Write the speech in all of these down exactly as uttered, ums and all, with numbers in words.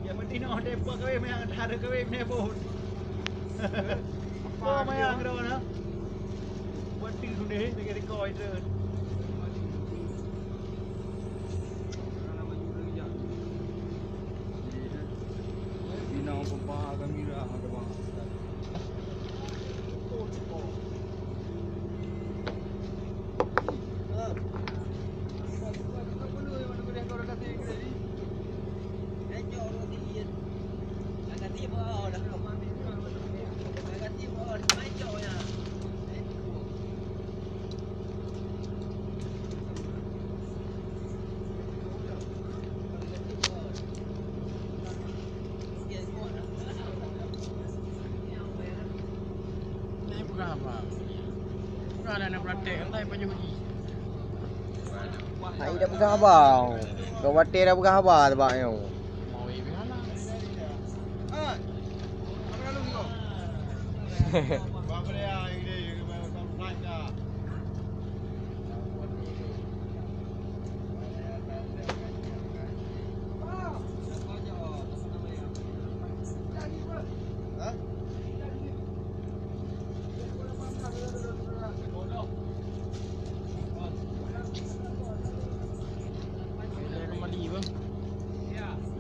Ya, meuti noh, deh, buat kawin mayang, dah ada kawin, mayang pun. Oh, mayang, kena mana? Buat ting sudah, lagi rekod itu. Bina pompa kamera ada bang. Ini peugah apa? Peugah dah nak praktek, entah apa jadi. Hai, dah peugah haba. Kau watèe dah peugah haba sebab nyoe. Mau ibu anak.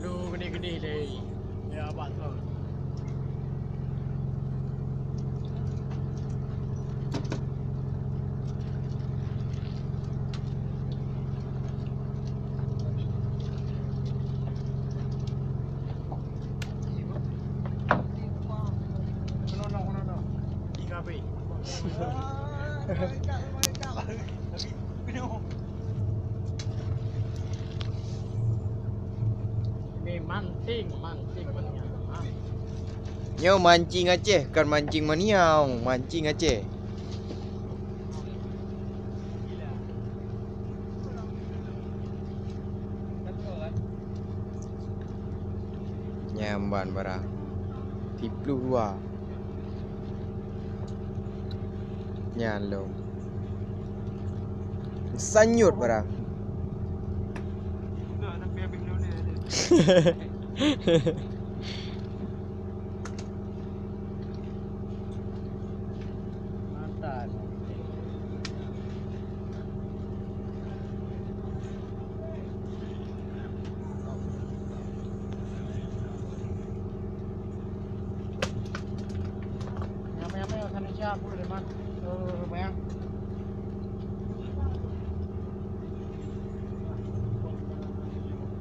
Lu gede-gede deh. Ya, abang tu. Ini mancing, mancing, mancing. Nyoe mancing Aceh, kon mancing mania, mancing Aceh. Nyan ban bara. Siplôh dua. Nyan lom. Sanyut bara. Mantap. Nyamai-nyamai akan siap pun, Mak. Eh, bayang.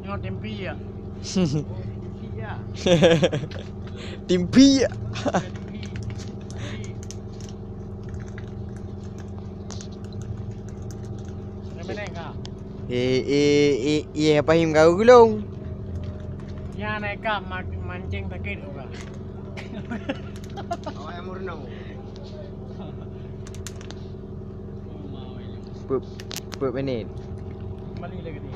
Nyoe tempi ya. Tempi ya. Tempi ya. Tempi. Tempi. Mana ka? Eh, eh, eh, eh, apa him kau gulung? Nyan naik ka ma-, mancing sakit tu ka. Awak yang murno. Peuet, peuet minit. Kembali lagi ni.